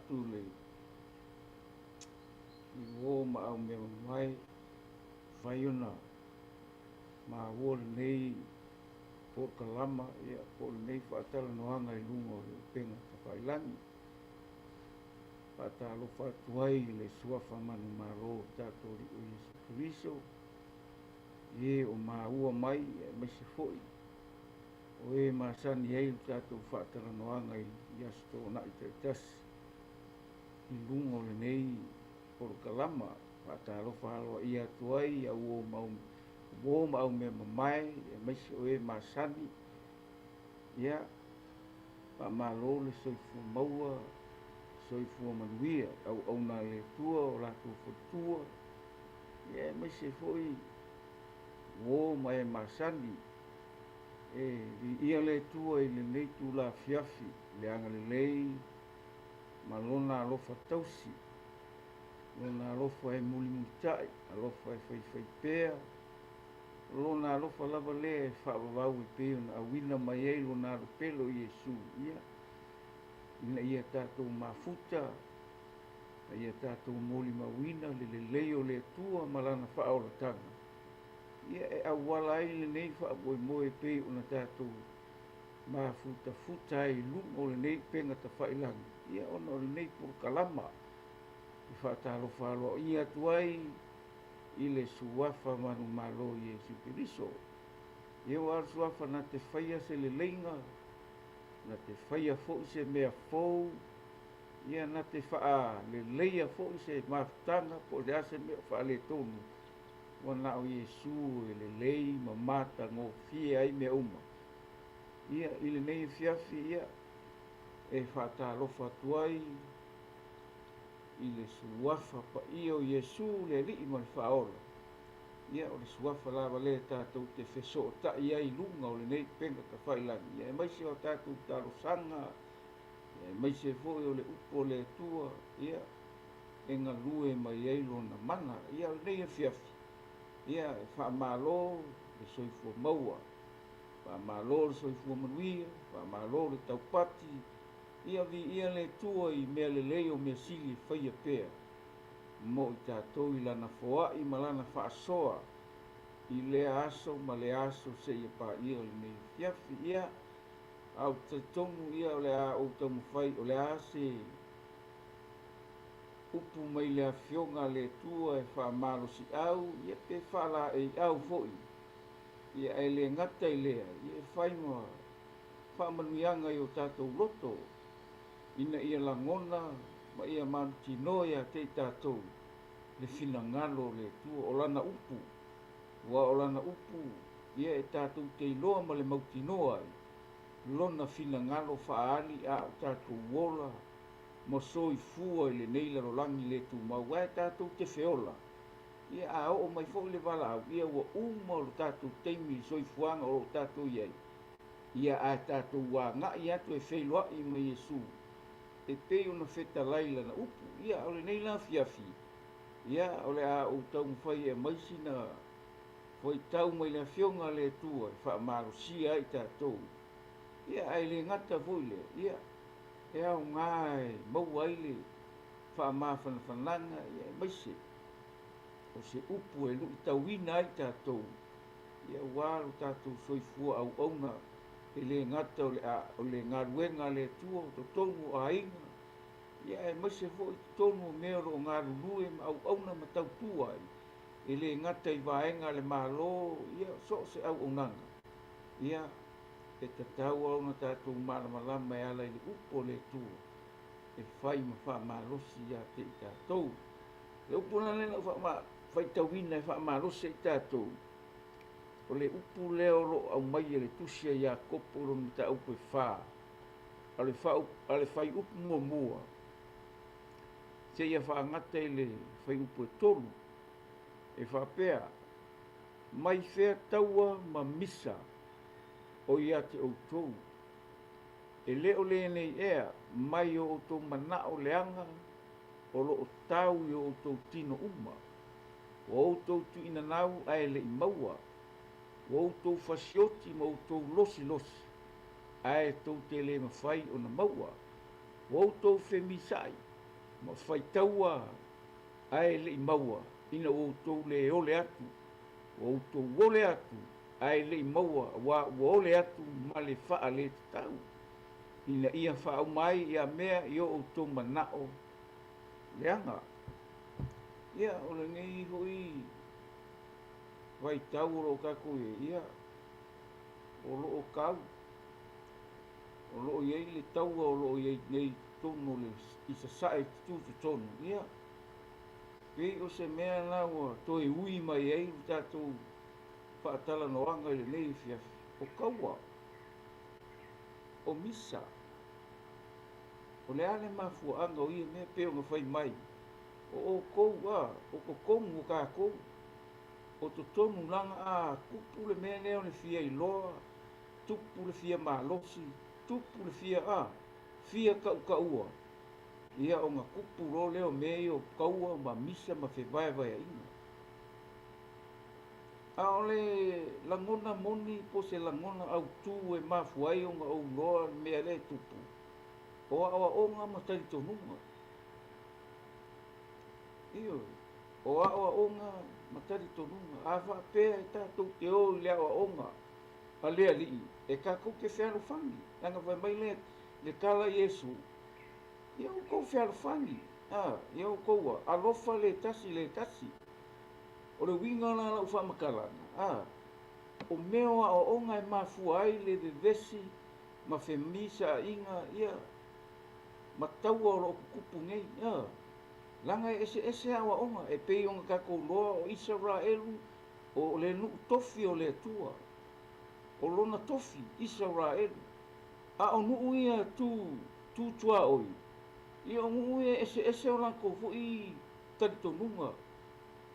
atu le i uō ma au mea mamae, mafai ona maua lenei polokalama, ia, po o lenei faatalanoaga i luga o le upega tafailagi. Faatalofa atu ai i le Suafa manumalo o tatou Alii o Iesu Keriso, i e o maua mai, aemaise foi o e masani ai le tatou faatalanoaga i Aso Toonai taitasi i luga o lenei polokalama. Faatalofa aloaia atu ai i au uo ma au mea mamae, aemaise o e masani. Ia, faamalo le soifua maua, soifua manuia, auauna a le Atua o latou faletua, ia aemaise foi uo ma e masani. E viia le Atua i lenei itula afiafi i le agalelei ma Lona alofa tausi, Lona alofa e mulimulitai, alofa e faifaipea, Lona alofa lava lea e faavavau e pei ona auina mai ai Lona Alo pele o Iesu, ia, ina ia tatou mafuta, ina ia tatou molimauina le lelei o le Atua ma Lana faaolataga, ia e auala ai lenei faamoemoe e pei ona tatou mafutafuta ai i luga o lenei upega tafailagi, ia ona o lenei polokalama e faatalofa aloaia atu ai i le Suafa manumalo o Iesu Keriso. Ia aua o le Suafa na te faia se leleiga, na te faia foi se mea fou, ia na te faaleleia foi se mafutaga po o le a se mea o faaletonu, ua na o Iesu e lelei ma matagofie ai mea uma. Ia, i lenei afiafi, ia, e faatalofa atu ai i le Suafa paia o Iesu le Alii ma le Faaola. Ia, o le Suafa lava lea tatou te fesootai ai i luga o lenei upega tafailagi, ia aemaise o a tatou talosaga, ia aemaise foi o le upu a le Atua, ia, e galue mai ai Lona mana. Ia, o lenei afiafi, ia, e faamalo le soifua maua, faamalo le soifua manuia, faamalo le taupati, ia viia le Atua i mea lelei o mea sili e faia pea mo i tatou i Lana foai ma Lana faasoa i lea aso ma lea aso seia paia lenei afiafi. Ia, ae ou te talitonu, ia, o le a ou taumafai o le a se upu mai le Afioga a le Atua e faamalosiau, ia pe faalaeiau foi, ia ae le gata i lea, ia e fai ma faamanuiaga i o tatou loto, ina ia lagona ma ia malutinoa ia te i tatou le finagalo o le Atua, o Lana upu, aua o Lana upu, ia e tatou te iloa ma le mautinoa ai Lona finagalo faaali a o tatou ola ma soifua i lenei lalolagi le tumau, ae tatou te feola, ia a oo mai foi le valaau, ia ua uma o le tatou taimi i le soifuaga o lo o tatou i ai, ia ae tatou agai atu e feiloai ma Iesu e pei ona fetalai Lana upu. Ia, o lenei la afiafi, ia, o le a ou taumafai e aumai sina fuaitau mai le Afioga a le Atua e faamalosia ai tatou. Ia, ae le gata foi lea, ia, e aoga e maua ai le faamafanafanaga, ia, aemaise o se upu e luitauina ai tatou, ia, aua lo tatou soifua auauna, e le gata o le galuega a le Atua o totonu o aiga, ia, aemaise foi totonu o mea o lo o galulue ma auauna ma tautua ai, e le gata i vaega a le Malo, ia, so o se auaunaga, ia, e tatau lava ona tatou malamalama e ala i le upu a le Atua e fai ma faamalosi ia te i tatou. O le upu la lea na ou faitauina e faamalosi ai tatou, o le upu lea o lo o aumai e le tusi a Iakopo i lona mataupu e 4, a le fuaiupu muamua seia faagata i le fuaiupu e 3, e faapea, mai fea taua ma misa o ia te outou, e le o lenei ea mai o outou manao leaga o lo o tau i o outou tino uma, ua outou tuuinanau ae le i maua, ua outou fasioti ma outou losilosi ae tou te le mafai ona maua, ua outou femisaai Ma faitaua ae le i maua ina ua outou le ole atu, ua outou ole atu ae le i maua auā ua ole atu ma le faaletatau, ina ia faauma ai ia mea i o outou manao leaga. Ia, o lenei foi vaitau o lo o tatou i ai, ia, o lo o tau, o lo o i ai le taua o lo o i ai nei i totonu o le i sasae i tutotonu, ia, pei o se mea la ua toe ui mai ai le tatou faatalanoaga i lenei afiafi, o taua, o misa, o le a le mafuaaga o ia mea pei ona fai mai, o outou a, o totonu o tatou, o totonu leaga a tupu le mea lea o le fia iloa, tupu le fia malosi, tupu le fia a, fia tautaua, ia ona tupu loa lea o mea ia o taua ma misa ma fevaevaeaiga. A o le lagona moni po o se lagona autū e mafua ai ona ou iloa le mea lea e tupu, o aoaoga ma talitonuga. Ioe, o aoaoga ma talitonuga. A faapea e tatou te o i le aoaoga a le Alii, e tatou te fealofani. Leaga fai mai le, le tala a Iesu, ia outou fealofani, a, ia outou alofa le tasi i le tasi. O le uiga la o lau faamatalaga, a, o mea o aoaoga e mafua ai le vevesi ma femisaaiga, ia, ma taua o lo o tutupu nei, a, leaga e eseese aoaoga, e pei ona tatou iloa o Isaraelu, o le nuu tofi o le Atua, o lona tofi, Isaraelu. A o nuu ia tu, tu tuaoi, ia o nuu ia e eseese o latou foi talitonuga,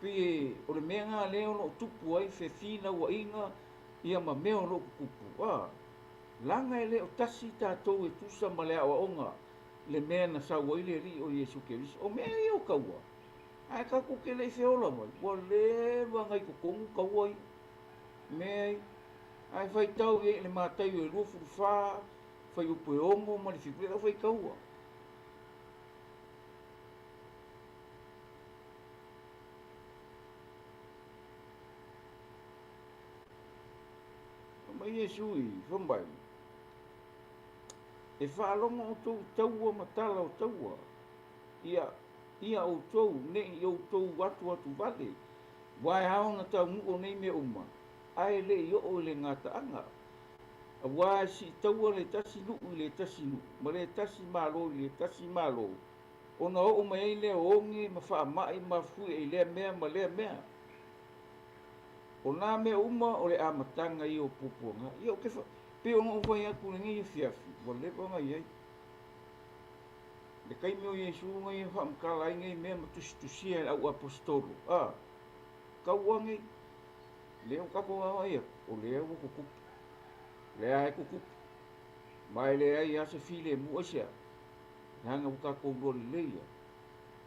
pei o le mea lena lea o lo o tupu ai fefinauaiga ia ma mea o lo o tutupu, a, leaga e le o tasi tatou e tusa ma le aoaoga le mea na sau ai le Alii o Iesu Keriso. O mea ia o taua, ae tatou te le i feola mai, ua leva ona i totonu taua ia, mea ia. Ae faitau i ai i le Mataio e 24, fuaiupu e 6 ma le 7, lea ua faitaua. Fai mai Iesu i, fai mai, E faalogo outou i taua ma tala o taua, ia, ia outou, ne i outou atuatuvale, aua e ao ona taunuu nei mea uma, ae le i oo i le gataaga. Aua e siitaua le tasi nuu i le tasi nuu, ma le tasi malo i le tasi malo, ona oo mai ai lea o oge ma faamai mafuie i lea mea ma lea mea. O nā mea uma o le amataga ia o puapuaga. Ia ou te fa, pei ona ou fai atu i lenei afiafi, ua leva ona i ai. Le taimi o Iesu na ia faamatala ai nei mea ma tusitusia e le au aposetolo, a, taua nei, lea ua tatou vaavaai atu, o lea ua tutupu. Lea e tutupu. Ma e leai lava se filemu, aisea? Leaga ua tatou iloa lelei lava,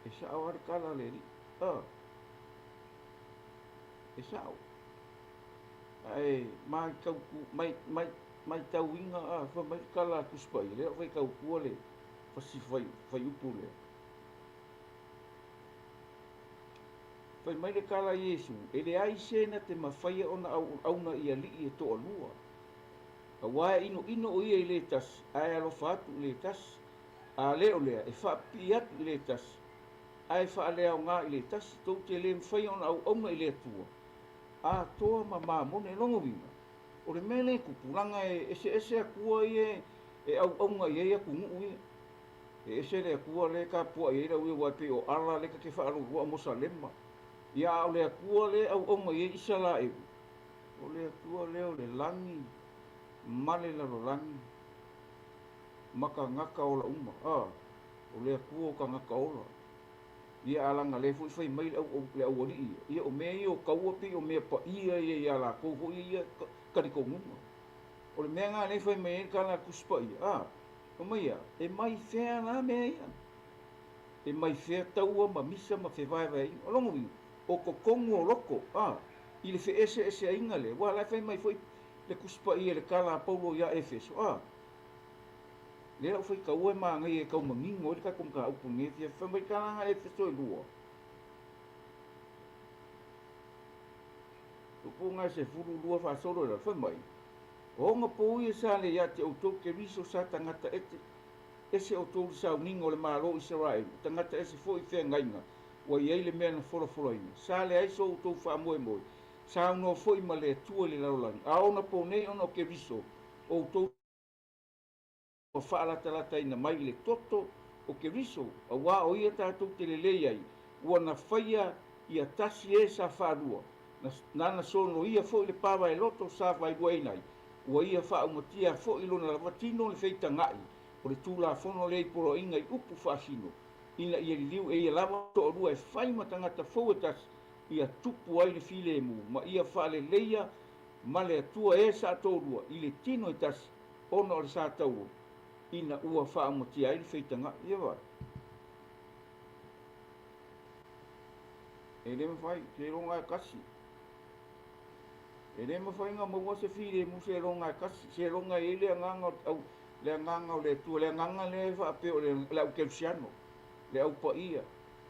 e sao lava le tala a le Alii. A, e sao. Ae matau, mai, mai, matauina, a, fai mai le tala a Tusi Paia, lea ua faitau atua le fasi fai, faiupu lea. Fai mai le tala a Iesu, e leai se na te mafaia ona auauna i alii e toalua. Auā e inoino o ia i le tasi, ae alofa atu i le tasi, a le o lea, e faapipii atu i le tasi, ae faaleaoga i le tasi, tou te le mafaia ona auauna i le Atua atoa ma mamone. O lona uiga, o le mea lea e tupu, leaga e eseese Atua ia e auauna i ai atunuu ia. E ese le Atua lea e tapuai ai le au ia, aua e pei o Allah lea ta te faalogoloa o Mosalema. Ia, a o le Atua lea e auauna i ai Isaraelu, o le Atua lea o le lagi ma le lalolagi ma tagata ola uma. A, o le Atua o tagata ola. Ia, a laga lea foi fai mai le au, le aualii ia, ia o mea ia o taua pei o mea paia ia ia latou foi ia talitonuga. O le mea lena lea e fai mai ai le tala a le Tusi Paia, a, fai mai ia, e mai fea la mea ia? E mai fea taua ma misa ma fevaevaeaiga? O lona uiga, o totonu o loko, a, i le feeseeseaiga lea, aua o la e fai mai foi le Tusi Paia i le tala a Paulo ia Efeso, a, Lea lau faitaua e manaia e tau manino ai le tatou mataupu i lenei afiafi. Fai mai le tala a Efeso e 2, tupuga e 12 faasolo i lalo, fai mai, o ona ia sa le ia te outou Keriso sa tagata ese outou i le sauniga o le Malo o Isaraelu, tagata ese foi i feagaiga ua i ai le mea na folafolaina. Sa leai so outou faamoemoe, saunoa foi ma le Atua i le lalolagi. A ona po nei ona o Keriso, outou ua faalatalataina mai i le toto o Keriso, auā o ia tatou te lelei ai, ua na faia ia tasi e sa faalua, nana sonoia foi le pavaeloto sa vaeluaina ai, ua ia faaumatia foi lona lava tino le feitaga'i o le Tulafono lea i poloaiga i upu faasino, ina ia liliu e ia lava toalua e fai ma tagata fou e tasi, ia tupu ai le filemu, ma ia faaleleia ma le Atua e sa toalua i le tino e tasi, ona o le sa taua, ina ua faaumatia ai le feitaga'i. Ia vai. E le mafai, seiloga e kasi. E le mafai ona maua se filemu seiloga e kasi, seiloga e i ai le agaga o le agaga o le Atua, le agaga lea e faapea o le au kerisiano, le au paia,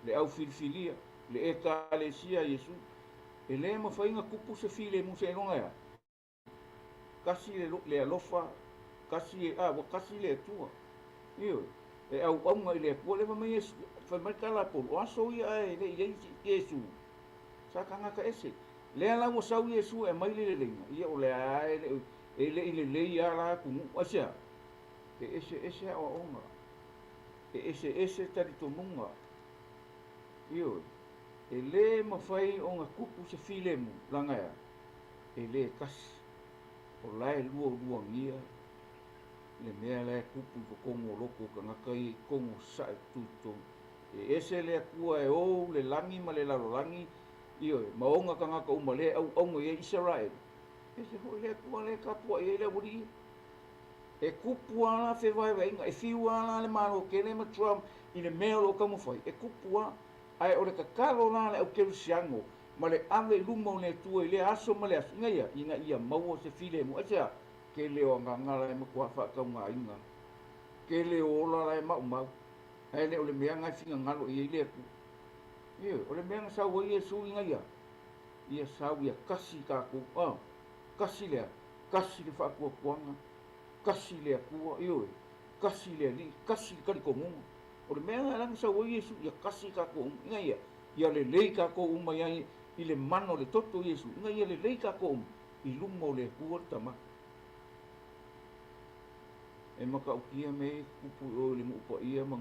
le au filifilia, le ekalesia a Iesu. E le mafai ona tupu se filemu seiloga e a? Kasi le alofa, kasi ua kasi le Atua. Ioe, e auauga i le Atua. Le fai mai Iesu, fai mai le tala a Paulo, o aso ia ae le i ai Iesu, sa tagata ese. Lea la ua sau Iesu e aumai le leleiga, ia o lea e le i lelei lava la atunuu. Aisea? E eseese aoaoga, e eseese talitonuga. Ioe, e le mafai ona tupu se filemu, laga e a? E le kasi. O la e lualuagia le mea la e tupu i totonu o loto o tagata ia i totonu o sae tututonu. E ese le Atua e ou le lagi ma le lalolagi, ioe, ma ona tagata uma lea e auauga i ai Isaraelu. Ese foi le Atua lea e tapuai ai le aualii ia. E tupu lava la fevaevaeaiga, e fiu lava la le Malo tele ma Trump i le mea o lo o taumafai, e tupu lava. Ae o le tatalo la a le au kerisiano ma le ave i luma o le Atua i lea aso ma le aso, ina ia maua se filemu. Aisea? Tele o agaga la e matua faataugaina, tele o ola la e maumau, ae le o le mea na e finagalo i ai le Atua. Ioe, o le mea na sau ai Iesu ina ia sau ia kasi tatou, kasi lea, kasi le faatuatuaga, kasi le Atua, ioe, kasi le Alii, kasi le talitonuga. O le mea la na sau ai Iesu, ia kasi tatou uma, ina ia lelei tatou uma i le mana o le toto o Iesu, ina ia lelei tatou uma i luma o le Atua le Tama. E matautia mea ia e tutupu i o i le nuu paia ma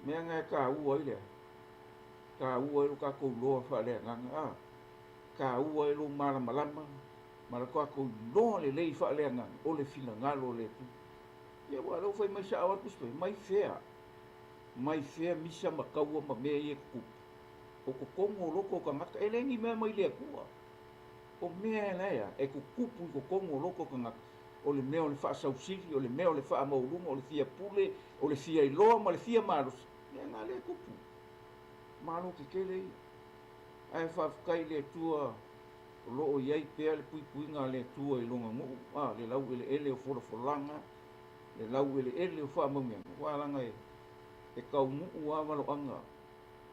mea na e taua ai lea, taua ai lo tatou iloa faaleagaga, taua ai lo malamalama ma le tatou iloa lelei faaleagaga o le finagalo o le Atua. Ia ua lea ua fai mai sao atu Tusi Paia, mai fea misa ma taua ma mea ia e tutupu. O totonu o loto o tagata, e le ni mea mai le Atua. O mea e laia e tutupu i totonu o loto o tagata, o le mea o le faasausili, o le mea o le faamaualuga, o le fia pule, o le fia iloa ma le fia malosi, mea na lea e tupu. Malo tetele ia. Ae faafetai i le Atua o lo o i ai pea le puipuiga a le Atua i lona nuu, le laueleele o folafolaga, le laueleele o faamanuiaga, aua laga e taunuu lava valoaga,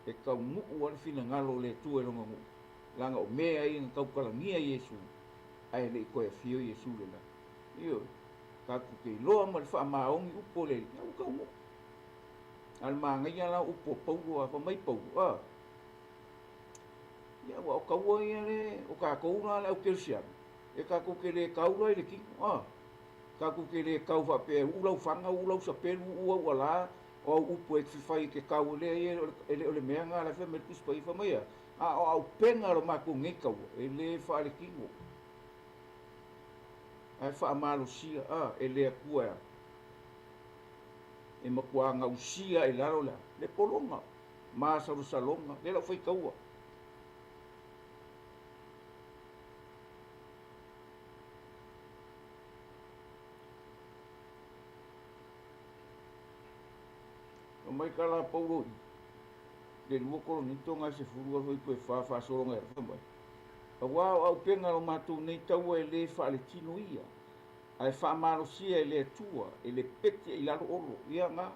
e taunuu lava le finagalo o le Atua i lona nuu, laga o mea ia na tautalagia Iesu, ae le i toe afio Iesu le lagi. Ioe, tatou te iloa ma le faamaoni upu o le Alii, ua taunuu. A o le manaia la o upu o Paulo, a fai mai Paulo, ia ua o taua ia le, o tatou la le au kerisiano, E tatou te le tau la i le tino, a. Tatou te le tau faapea e uu lau faga, uu lau sapelu, uu au alā, o au upu e te fai e te tau, e leai, e le o le mea lena la e fai mai le Tusi Paia. Fai mai e a? A o auupega a lo matou nei taua, e le faaletino, ae faamalosia, a, e le Atua e a? E matuā gausia i lalo le a? Le pologa, masalosaloga, lea la ua faitaua. Fai mai ka la Paulo i le 2 Koronito ga 18 e 4 faasologa e fai mai, Auā o auupega a lo matou nei taua e lē faaletino ia, ae faamalosia e le Atua, e lepeti ai i lalo olo. Ia ga,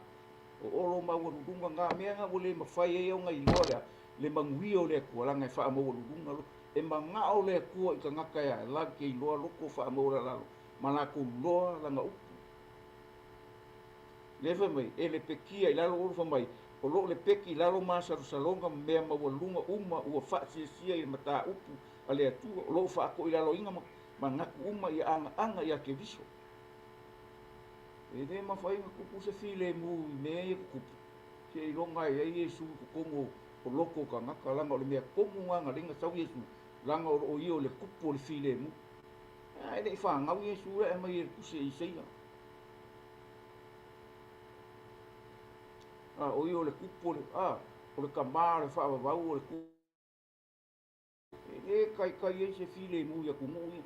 o olo maualuluga ga mea ga ua le mafai ai ona iloa lea le manuia o le Atua, laga e faamaualuluga lo. E magao le Atua i tagata e a latou te iloa loko faamaualalalo ma latou loa lana upu. Lea fai mai, e lepetia i lalo olo, fai mai, o loo lepeti i lalo masalosaloga ma mea maualuluga uma ua faasiasia i le mataupu a le Atua, o loo faatoilaloina ma manatu uma ia agaaga ia Keriso. E lē mafai ona tupu se filemu i mea ia tutupu, seiloga e i ai Iesu i totonu o loto o tagata, laga o le mea tonu lena na alai ona sau Iesu, laga o loo ia o le kupu o le filemu. Ae le i fanau Iesu lea e aumai e le tusi e Isaia. A o ia o le kupu o le, a, o le tamā o le faavavau o le kupu. E lē taitai ai se filemu i atunuu ia,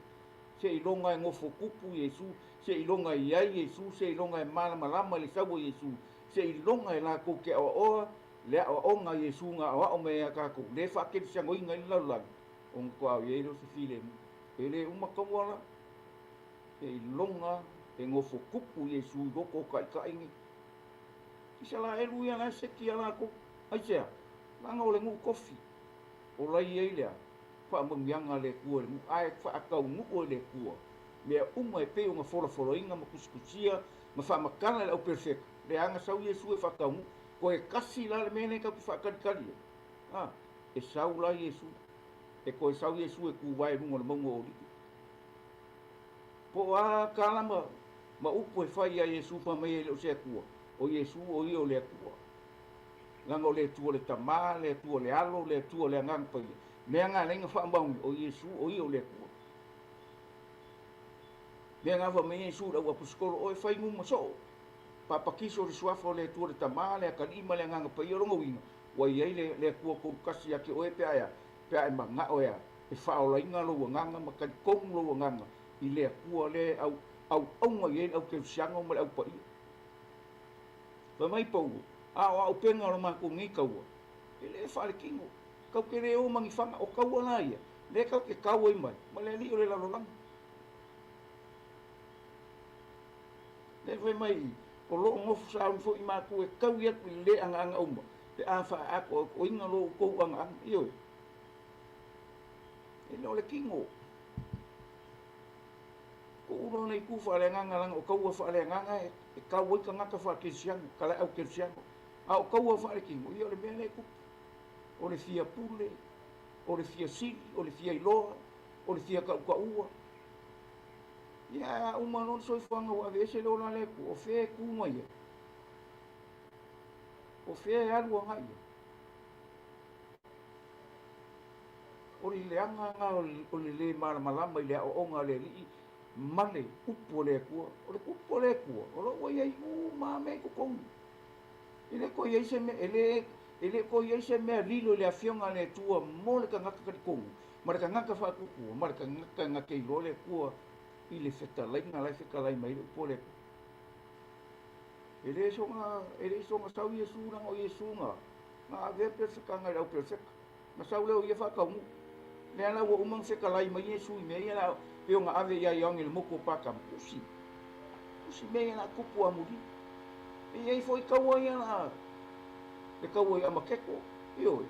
seiloga e nofo tupu Iesu, seiloga e i ai Iesu, seiloga e malamalama i le sau o Iesu, seiloga e latou te aoaoa le aoaoga a Iesu na aoao mai ai ia tatou, lea e faakerisianoina ai le lalolagi, ona faatoa i ai lea o se filemu. E lē uma taua la, seiloga e nofo tupu Iesu i loko o taitai nei. Isalaelu ia la e seki iā latou. Aisea? Leaga o le nuu tofi o la i ai le faamanuiaga a le Atua i le nuu, ae faataunuu e le Atua mea uma e pei ona folafolaina ma tusitusia ma faamatala e le au perofeta, leaga sau Iesu e faataunuu. Toe tasi la le mea lea tatou te faatalitali ai, a, e sau la Iesu, e toe sau Iesu e tuvae i luga o le mauga o Olivi. Po o a tala ma, ma upu e fai iā Iesu fai mai e le o se Atua, o Iesu o ia o le Atua. Leaga o le Atua le Tamā, le Atua le Alo, le Atua le Agaga Paia. Mea na alai ona faamaoni, o Iesu o ia o le Atua. Mea na fai mai Iesu i le au aposetolo, oe fai numa soo, papatiso i le suafa o le Atua le Tamā, le Atalii ma le Agaga Paia, o lona uiga, ua i ai le, le Atua tolutasi ia te oe pe a e a, pe a e manao e a, e faaolaina lou agaga ma talitonu lou agaga i le Atua lea e au, auauna i ai le aukerisiano ma le aupaia. Fai mai Paulo, A o auupega o lo matou nei taua, e lē faaletino, tatou te lē o ma ni faga, o taua la ia, lea tatou te tau ai mai ma le alii o le lalolagi. Lea fai mai i, o loo nofo sauni foi matou e taui atu i le lē agaaga uma, pe a faaatoatoina lo outou agaaga. Ioe, e le o le tino. Tuu loa le itu faaleagaga leaga o taua faaleagaga e tau ai tagata faakerisiano, talaeau kerisiano. A o taua faaletino, ia o le mea lea e tupu. O le fia pule, o le fia sili, o le fia iloa, o le fia tautaua. Ia ae a uma loa le soifuaga ua aveese le ola a le Atua, o fea e tu mai ai? O fea e alu agai ai? O le leaga lena o le lē malamalama i le aoaoga a le Alii ma le upu a le Atua. O le upu a le Atua, o lo o ua i ai uma lava mea i totonu. E le toe i ai se mea, e le, e le toe i ai se mea lilo i le Afioga a le Atua mo le tagata talitonu, ma le tagata faatuatua, ma le tagata na te iloa le Atua i le fetalaiga la e fetalai mai ai le upu a le Atua. E le soga, e le i soga sau Iesu, leaga o Iesu na, na avea pelesetaga i le au peleseta. Na sau lea o ia faataunuu. Lea la ua uma ona fetalai mai Iesu i mea ia la pei ona ave ia Ioane i le motu o Patamo. Tusi. Tusi mea ia la tupu amuli. E i ai foi taua ia la le taua i Amaketo. Ioe.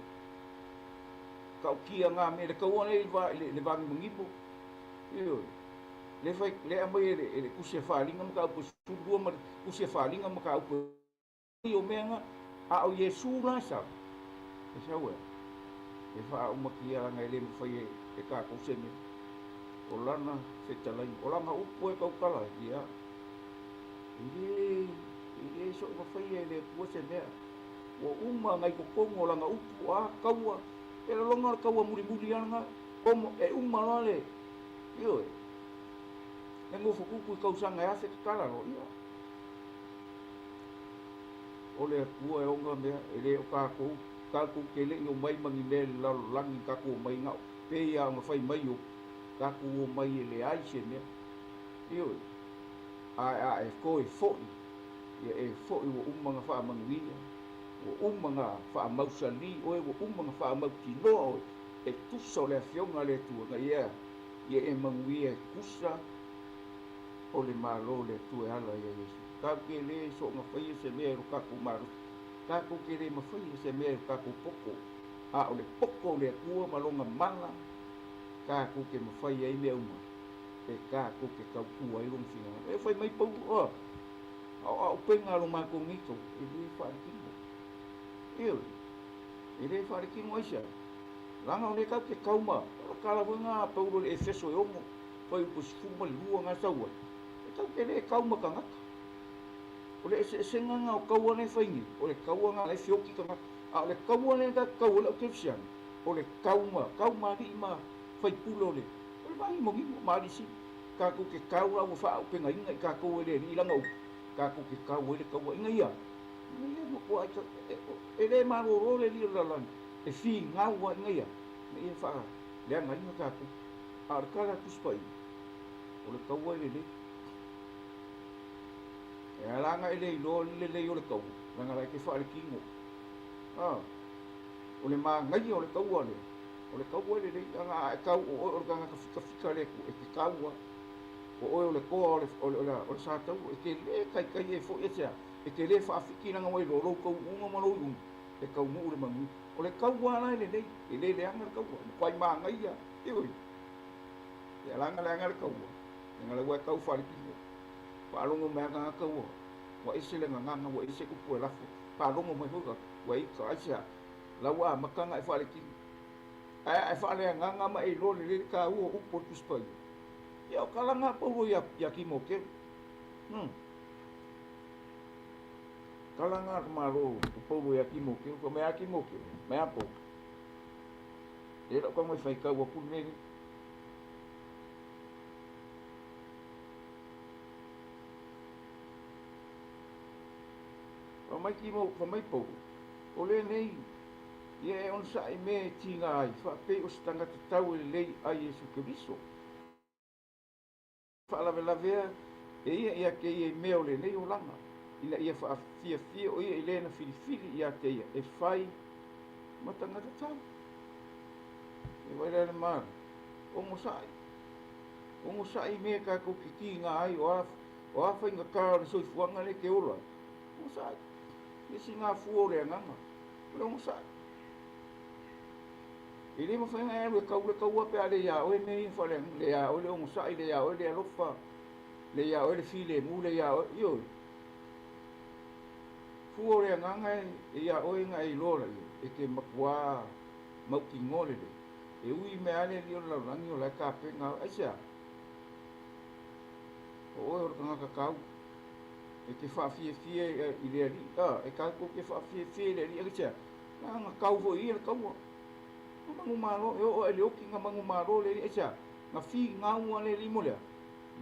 Tautia ngā mea, le taua lea i le va, le, le vanimonimo. Ioe. Le fai, le aumai e le, e le tusi a Faaaliga mataupu e 12 ma le tusi a Faaaliga mataupu e o mea na, a o Iesu la e sau, e sau e a? E faaumatia laga e le mafai e tatou se mea. O lana fetalaiga, o lana upu e tautala ai, ia, e le, e le soona faia e le Atua se mea. Ua uma ona i totonu o lana upu, o a taua, e lagona o le taua mulimuli lava lena, komo, e uma loa le, ioe, le nofo tutu i tausaga e 1000 tatala loa, ia. O le Atua e ona mea, e le o tatou, tatou te le i omai ma ni mea i le lalolagi na tatou omai na o, pei lava ona fai mai Iopu, tatou omai e leai se mea. Ioe, ae a e toe foi, ia e foi ua uma ona faamanuia, ua uma ona faamausali oe, ua uma ona faamautinoa oe, e tusa o le Afioga a le Atua, na ia, ia e manuia e tusa o le Malo o le Atua e ala ia Iesu. Tatou te le soona faia se mea e lo tatou malosi, tatou te le mafaia se mea e lo tatou poto, a o le poto o le Atua ma lona mala, tatou te mafai ai mea uma, e tatou te tautua ai lona finagalo. E fai mai Paulo, o, a o auupega a lo matou nei taua, e le faaletino. Ioe, e le faaletino aisea? Leaga o lea tatou te tau ma, o le tala foi lena a Paulo i le Efeso e 6, fuaiupu 12 na sau ai, e tatou te le tau ma tagata. O le eseesega lena o taua lea e fai nei, o le taua lena o la e feoti tagata. A o le taua lea tatou te tau ai le aukerisiano, o le tau ma, tau ma alii ma faipule o le, o le vagimonimo ma alii sili. Tatou te tau la ua faaaupegaina i tatou e le Alii lana upu, tatou te tau ai le taua ina ia, ina ia matua e le malolo le alii o le lalolagi, e finau lava ina ia, ina ia faaleagaina tatou. A o le tala a le Tusi Paia, o le taua e lelei. E ala ona e le iloa le lelei o le taua, leaga la e te faaletino. O le manaia o le taua lea, o le taua e lelei, leaga a e tau o oe o le tagata fikafika le Atua, e te tau lava. O oe o le toa o le, o le, o le, o le sa taua, e te le taitai e foi e sea, e te le faafiki leaga ua iloa lou taunuuga ma lou iuga, e taunuu le manuia. O le taua la e lelei, e le leaga le taua, e matuai manaia, ioe. E ala ona leaga le taua, leaga la ua e tau faaletino. Faalogo mai lava tagata ua, ua ese le gagana, ua ese upu e lafo, faalogo mai foi tagata, ua ita, aisea? La ua amata ona e faaletino. Ae a e faaleagaga ma e iloa lelei le taua o upu o le Tusi Paia, ia o tala na a Paulo ia, ia Timoteo. Tala na a le Malo o Paulo ia Timoteo, fai mai a Timoteo, mai a Paulo, e lau tago e faitau atu le mea lenei. Fai mai Timo, fai mai Paulo, o lenei, ia e onosai i mea e tiga ai, faapei o se tagata tau e lelei a Iesu Keriso. Faalavelavea e ia ia te ia i mea o lenei olaga, ina ia faafiafia o ia i le na filifili ia te ia e fai ma tagata tau. E vaai la le Malo, onosai, onosai i mea tatou te tiga ai, o a, o a faigata o le soifuaga lea e te ola ai, onosai. Le isi gafua o le agaga, o le onosai. E le mafai ona e alu e tau le taua pe a le ia oe mea ia faaleagaga, le ia oe le onosai, le ia oe le alofa, le ia oe le filemu, le ia oe, ioe. Fua o le agaga e ia oe na e iloa laia, e te matuā mautinoa lelei. E ui mea a le alii o le lalolagi o la e tapena oe. Aisea? O oe o le tagata tau. E te faafiafia i le alii, a, e tatou te faafiafia i le alii, aisea? Na tau foi ia le taua. Na manumalo, e oo ae le oti na manumalo le alii, aisea? Na finau lava le alii mo le a?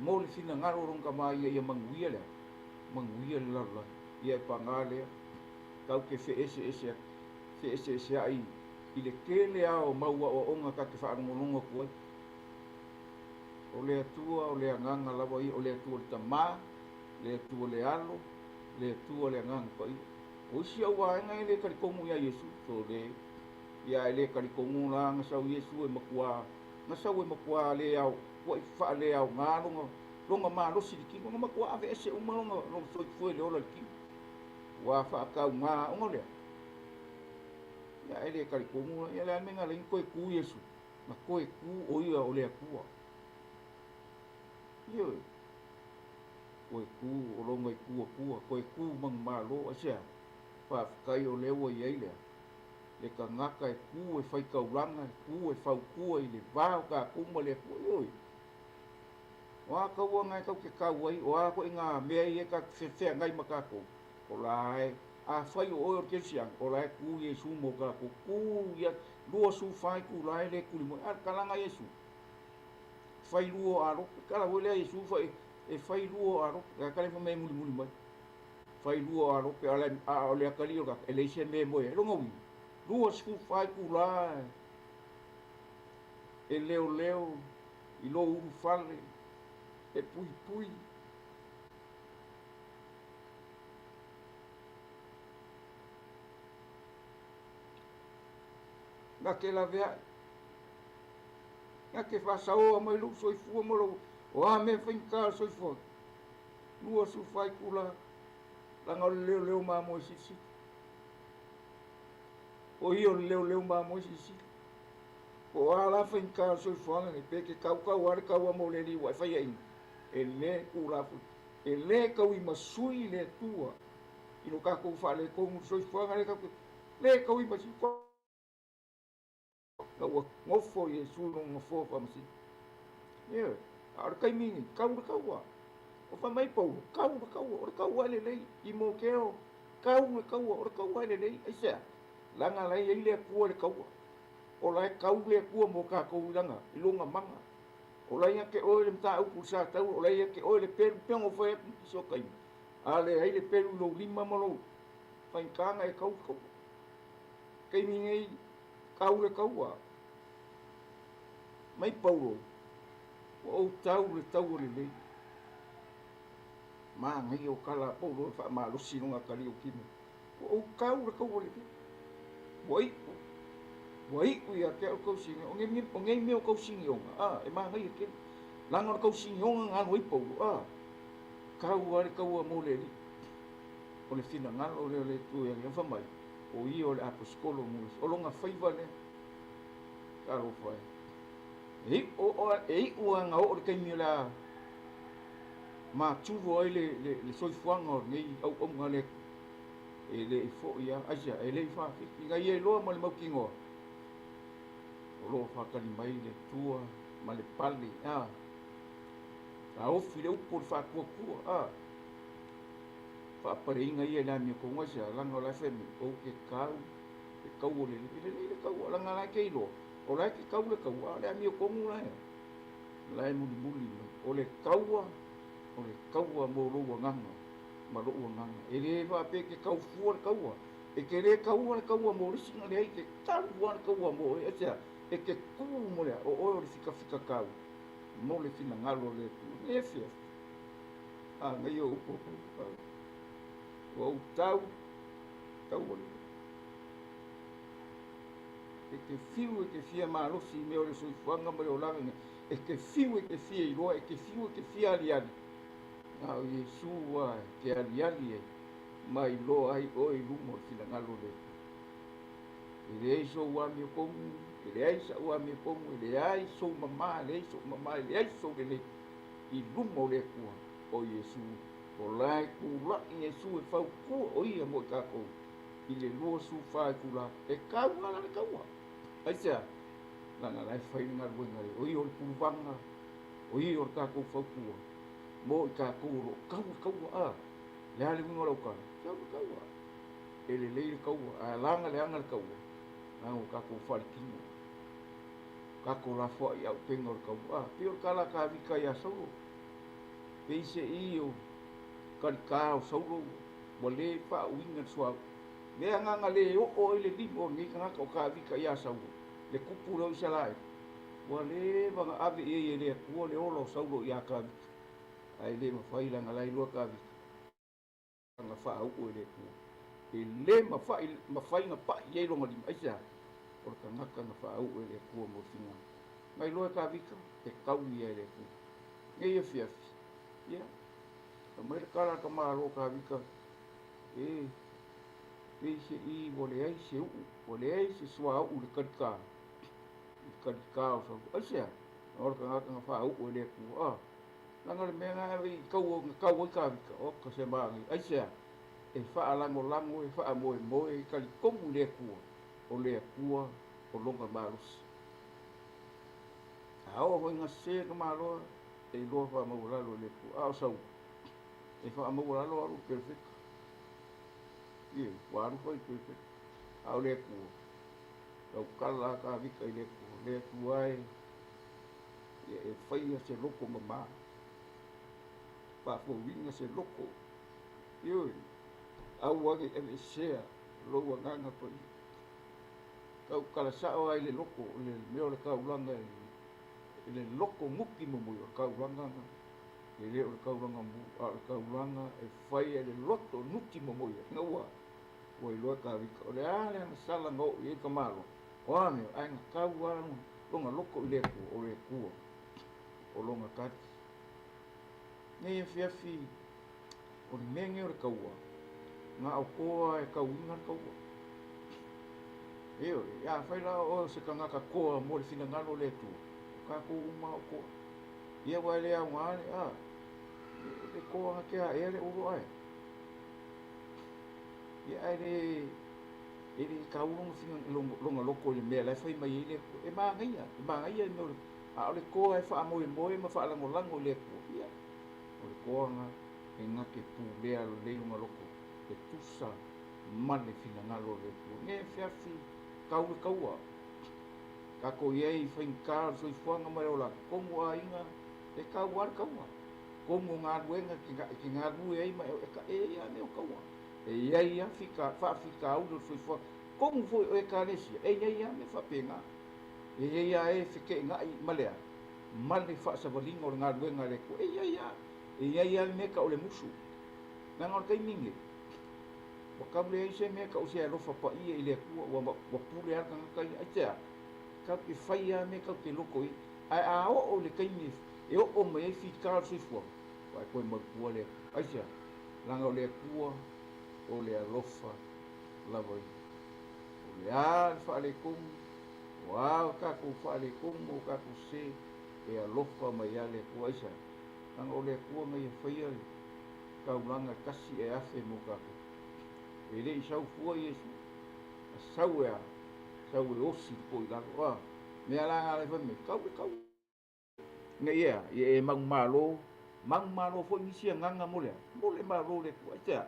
Mo le finagalo o lona tama ina ia manuia le a? Manuia le lalolagi. Ia e paga lea, tatou te feeseese atu, feeseeseai i le tele lava o mau aoaoga ta te faalogologo atu ai. O le Atua o le Agaga lava ia, o le Atua le Tama, le Atua le Alo, le Atua le Agaga Paia. O isi au vaega e le talitonu ia Iesu, sole, ia e le talitonu la na sau Iesu e matua, na sau e matua le ao, tuai faaleaoga lona, lona malosi i le tino, na matua aveese uma lona, lona soifua i le ola i le tino. Ua faatauga ona lea. Ia e le talitonu la, ia le a le mea na ala ai ona toe tu Iesu, na toe tu o ia o le Atua. Ioe. Toe tu o lona itu Atua, toe tu manumalo, aisea? Faafetai o lea ua i ai lea, le tagata e tu e faitaulaga, e tu e fautua i le va o tatou ma le Atua. Ioe. O a kauaga e tatou te kau ai, o a ituaiga mea ia e tatou te feagai ma tatou, o la e, afai o oe o le kerisiano, o la e tu Iesu mo tatou, tu ia, 24 itula e le tuli moe. A o le talaga a Iesu, fai lua o alope, tala foi lea a Iesu fai, e fai lua o alope, a tala fai mai e mulimuli mai. Fai lua o alope, a o le atalii o le tagata, e leai se mea e moe ai. Lona uiga, 24 itula e leoleo i lou ulufale, e puipui. Na te laveai, na te faasaoa mai lou soifua ma lou, o a mea faigata o le soifua, 24 itula, leaga o le leoleo mamoe silisili. O ia o le leoleo mamoe silisili. Po o a la faigata o le soifuaga nei, pe te tautau lava le taua mo le alii ua e faiaina, e le tulafono, e le tauimasui le Atua i lo tatou faaletonu i le soifuaga lea tatou te, le tauimasui. Na ua nofo Iesu i lona nofoa faamasino. Ioe, a o le taimi lenei, tau le taua. O fai mai Paulo, tau le taua, o le taua e lelei. Timoteo, tau le taua, o le taua e lelei. Aisea? Leaga la e i ai le Atua i le taua. O la e tau le Atua mo tatou i lana, i lona mana. O la e ia te oe le mataupu i le sa taua, o la e ia te oe le pelu, pei ona ou fai atu i nisi o taimi, a leai le pelu i lou lima ma lou faigata ona e tau le taua. Taimi nei, tau le taua. Mai Paulo, ua ou tau le taua lelei. Manaia o tala a Paulo e faamalosi i lona atalii o Timo. Ua ou tau le taua lelei. Ua iu, ua iu ia te au le tausinioga. O nei, o nei mea o tausinioga, a, e manaia tele. Leaga o le tausinioga na alu ai Paulo, a, tau lava le taua mo le Alii. O le finagalo lea o le Atua ia te ia, fai mai, o ia o le aposetolo mo le, o lona faiva lea. Talofa e. E iu, e iu lava ina oo le taimi o le a matulo ai le, le, le soifuaga o lenei auauna le Atua. E le i foi lava, aisea, e le i faafiki ina ia iloa ma le mautinoa, o lo o faatali mai le Atua ma le pale, a, taofi le upu o le faatuatua, a, faapaleina ia i le amiotonu, aisea, leaga o la e fai mai, ou te tau le taua lelei, e lelei le taua, leaga o la e te iloa, o la e te tau le taua, a o le amiotonu la e, la e mulimuli mai. O le taua, o le taua mo lou agaga ma lou agaga. E le faapea e te tau fua le taua. E te le taua le taua mo le isi na leai, e te tau lava le taua mo oe. Aisea? E te tu mo le a? O oe o le fikafika tau mo le finagalo o le Atua. E afiafi. A nei o upu o Paulo. Ua ou tau, taua lelei. E te fiu e te fia malosi i mea o le soifuaga ma le olaga nei. E te fiu e te fia iloa, e te fiu e te fia aliali. Na o Iesu lava e te aliali ai ma iloa ai oe i luma o le finagalo o le Atua. E leai sou amiotonu, e leai sa'u amiotonu, e leai sou mama, e leai so'u mama, e leai sou lelei i luma o le Atua, o Iesu. O la e tula'i Iesu e fautua o ia mo i tatou i le 24 itula, e tau lava la le taua. Aisea? Leaga la e fai le galuega e o ia o le puluvaga, o ia o le tatou fautua mo i tatou o lo o tau le taua. A, le a le uiga o lau tala? Tau le taua. E lelei le taua, ae alaga leaga le taua, leaga ua tatou faletino, tatou lafoai i auupega o le taua. A, pei o le tala a Tavita ia Saulo, peiseai o kalikā o Saulo ua le faauiga le suauu. Le agaga le oo ai le lima o lenei tagata o Tavita ia Saulo, le tupu lea o Isaraelu, ua leva na ave i ai e le Atua le ola o Saulo ia Tavita, ae le mafai leaga la e iloa Tavita na faauu e le Atua. E le mafai, mafai na pai i ai lona lima. Aisea? O le tagata na faauu e le Atua mo le finagalo. Na iloa e Tavita, e tau ia e le Atua. Nei afiafi, ia, fai mai le tala a le tamaloa Tavita, e, peiseai ua leai se uu, ua leai se suauu i le kalikā, i le kalikā o Saulo. Aisea? O le tagata na faauu e le Atua. A, leaga le mea na i tau, na tau ai Tavita, oka se manaia. Aisea? E faalagolago, e faamoemoe, e talitonu i le Atua, o le Atua o lona malosi. A oo foi ina sese le tamaloa, e iloa faamaualalo e le Atua. A o Saulu, e faamaualalo alu i le perofeta. Ioe, ua alu foi i le perofeta. A o le Atua, tautala lava Tavita i le Atua, Le Atua e, ia e faia se loto mamā, faafouina se loto, ioe, aua ne i aveesea lou agaga paia. Tautala sao lava i le loto, o le mea o le taulaga i le loto nuti momoe, o le taulaga lena. E le o le taulaga mu, a o le taulaga e faia i le loto nuti momoe ai. Ina ua ua iloa e Tavita o le a le agasala na oo i ai le tamaloa, o a mea, ae na tau lava lona loto i le Atua, o le Atua o lona tali. Nei afiafi, o le mea lenei o le taua, na o toa e tauina le taua. Ioe, afai la o oe o se tagata toa mo le finagalo o le Atua, o tatou uma lava o toa. Ia aua e le aoga le, a, le toa na te aea le olo ae. Ia ae le, e le tau lona fina, lona loto i le mea la e fai mai ai le Atua. E manaia, e manaia le mea o le, a o le toa e faamoemoe ma faalagolago i le Atua, ia, o le toa na e na te pulea lelei lona loto e tusa ma le finagalo o le Atua. Nei afiafi, tau le taua. Tatou i ai i faigata o le soifuaga ma le olaga, tonu aiga e tau lava le taua. Tonu o galuega e te galue ai ma e e i ai lava mea o taua. E i ai lava fita, faafitauli o le soifuaga. Tonu foi o Ekalesia, e i ai lava mea faapena. E i ai lava e feteenai ma le a? Ma le faasavaliga o le galuega a le Atua. E i ai lava. E i ai lava le mea e tau o le musu. Leaga o le taimi lenei, ua tau leai se mea e tau o se alofa paia i le Atua, ua, ua pule lava le tagata ia. Aisea? Tatou te fai lava mea tatou te loto i ai. Ae a oo i le taimi e oo mai ai fita o le soifuaga, ua e toe mautua le Atua. Aisea? Leaga o le Atua o le alofa lava ia. O le a le faaletonu, o a o tatou faaletonu ma o tatou sese, e alofa mai lava le Atua. Aisea? Leaga o le Atua na ia faia le taulaga e tasi e afe mo tatou. E le i sau fua Iesu, na sau e a? Sau e osi le po i lalo. A mea la na fai mai, tau le tau. Ina ia, ia e manumalo, manumalo foi nisi agaga mo le a? Mo le malo o le Atua. Aisea?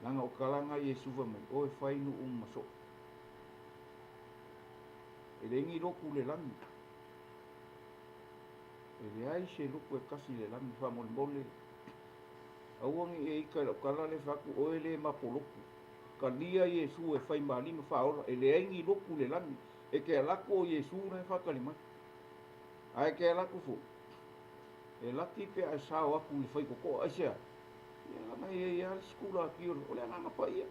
Leaga o talaga a Iesu fai mai, o e fai nuu ma soo. E leai ni lotu i le lagi. E leai se lotu e tasi i le lagi, faamolemole. Aua ne i e ita i lau tala lea e fai atu, oe le mapolotu. Talia Iesu e fai ma alii ma faaola, e leai ni lotu i le lagi. E te alu atu o Iesu la e faatali mai. Ae te alu atu foi, e laki pe a e sao atu i le faitotoa. Aisea? Ia leaga e i ai lava le sikulaki o le Agaga Paia.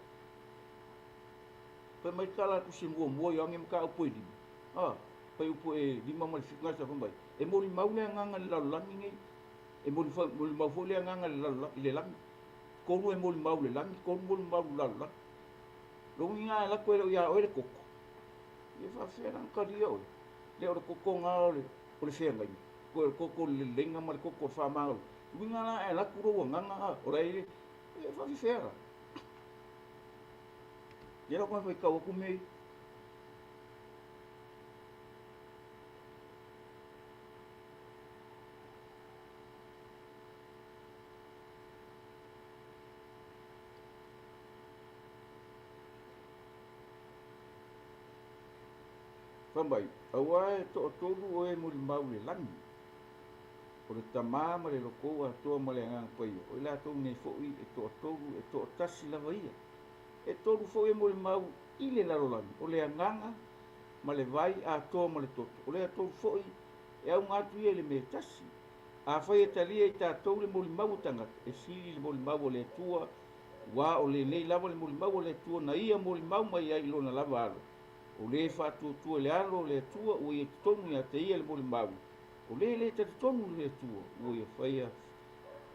Fai mai tala atu se muamua Ioane mataupu e lima, a, fuaiupu e 5 ma le 7 gasa fai mai, e molimau le agaga i le lalolagi nei, e molimau foi le agaga i le lalolagi, i le lagi. Tolu e molimau i le lagi, tolu molimau i le lalolagi. Lona uiga a alu atu e le o ia oe le koko, ia faafefea la ona talia oe? Le o le koko na o le, o le feagaiga, toe o le koko o le leleiga ma le koko o le faamagalo. Uiga la a alu atu lou agaga, a, o la e, e faafefea la? Ia lau faitau atu mea ia. Fai mai, Auā e toatolu o e molimau i le lagi, o le Tama ma le Lokou Atoa ma le Agaga Paia, o i latou nei foi e toatolu e toatasi lava ia. E tolu foi e molimau i le lalolagi, o le Agaga ma le vai atoa ma le toto. O lea tolu foi e auga atu ia i le mea e tasi. Afai e talia i tatou le molimau o tagata, e sili le molimau a le Atua, aua o lenei lava le molimau a le Atua na Ia molimau mai ai i Lona lava Alo. O le faatuatua i le Alo o le Atua ua ia totonu ia te ia le molimau, o le le talitonu i le Atua ua ia faia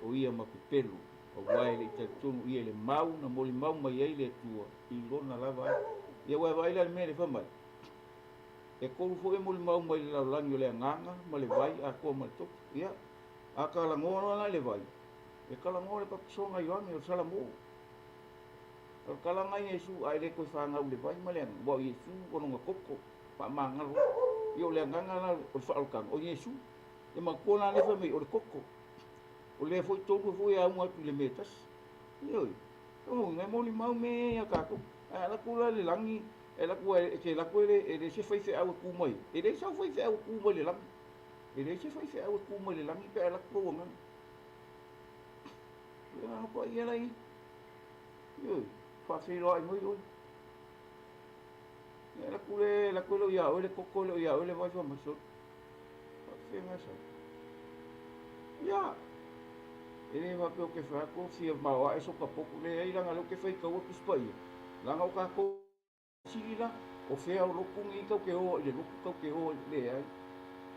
o ia ma pepelo, aua e le i talitonu ia i le mau na molimau mai ai le Atua i Lona lava Alo. Ia ua e vaai la i le mea lea fai mai, E tolu foi e molimau mai i le lalolagi o le agaga ma le vai atoa ma le toto. Ia, a talanoa loa la i le vai, e talanoa le papatisoga a Ioane o le Salamo. O le talaga a Iesu, a e le toe fanau i le vai ma le agaga, aua o Iesu o lona toto faamagalo ai. Ia o le agaga la o le faaolataga, o Iesu. E matua la lea fai mai o le koko. O lea foi tolu foi e auga atu i le mea e tasi. Ioe. O lona uiga e molimau mea ia ia tatou. Ae a alu atu la i le lagi, e alu atu e te alu atu e leai se faifeau e tu mai. E leai sau faifeau e tu mai i le lagi. E leai se faifeau e tu mai i le lagi pe a alu atu lou agaga. O le agaga paia la ia. Ioe, faafeiloai mai oe. Ia alu atu le, alu atu e le o ia oe le koko, e le o ia oe le vai fai mai sole. Faafefea sau. Ia, e le faapea ou te fai atu fia maoae soka potu, leai leaga o lea ou te faitau atu Tusi Paia, leaga o tatou sili la, o fea o lotu nei tatou te o ai i le lotu, tatou te o ai, leai.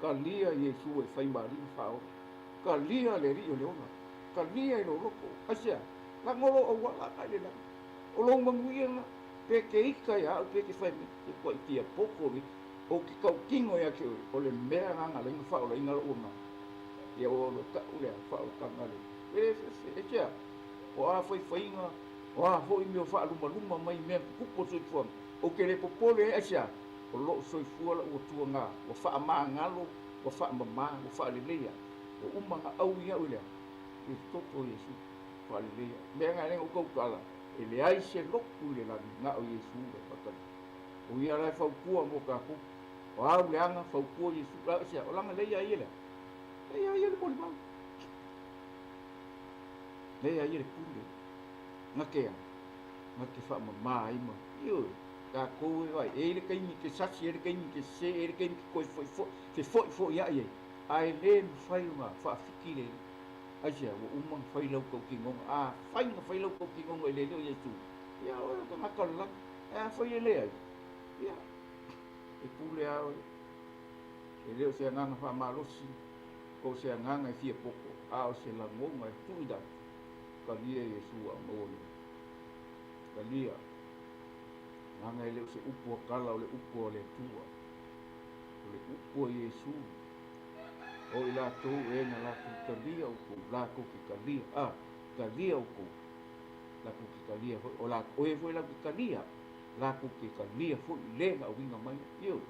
Talia Iesu e fai ma Alii ma Faaola. Talia le Alii o le ola. Talia i lou loto. Aisea? Leaga o lou auala agai i le lagi. O lou manuia lena. Pe te ita ia au pe te fai mai, te tuai tiapoko le Ou te tautino ia te oe, o le mea lena na ala ai ona faaolaina lou agaga, ia ua o ta'u le faaolataga le fefe. Aisea? O a faifaiga, o a foi mea o faalumaluma mai mea tutupu o le soifuaga, ou te le popole ai, aisea? O lou soifua la'u Atua ua faamagalo, ua faamama, ua faaleleia, ua uma ona aui au i le a? I le toto o Iesu, faaleleia. O le mea lena e ala ai ona ou tautala, e leai se lotu i le lagi, na o Iesu le Faatali. O ia la e fautua mo tatou. O au leaga fautua Iesu. La aisea? O lana lea ia ia lea. Lea ia ia le molimau. Lea ia ia le pule. Na te a? Na te faamama ai ma. Ioe. Tatou e vai. E i le taimi te sasi, e i le taimi te sese, e i le taimi te toe foi foi, fefo'i fo'i a'i ai. Ae le mafai ona faafiti le Aisea? Ua uma ona fai lau tautinoga. Afai na fai lau tautinoga i le Alii o Iesu, ia oe o le tagata o le lagi. Ae afai e leai, ia, e pule lava oe. E le o se agaga faamalosi po o se agaga e fia poto, a o se lagona e tuuina atu, talia Iesu a o maua le ola. Talia, leaga e le o se upu a tala, o le upu a le Atua. O le upu a Iesu, o i latou e na latou talia outou, latou te talia, a, talia outou. Latou te talia foi, o la, o e foi latou te talia, latou te talia foi le na auina mai. Ioe.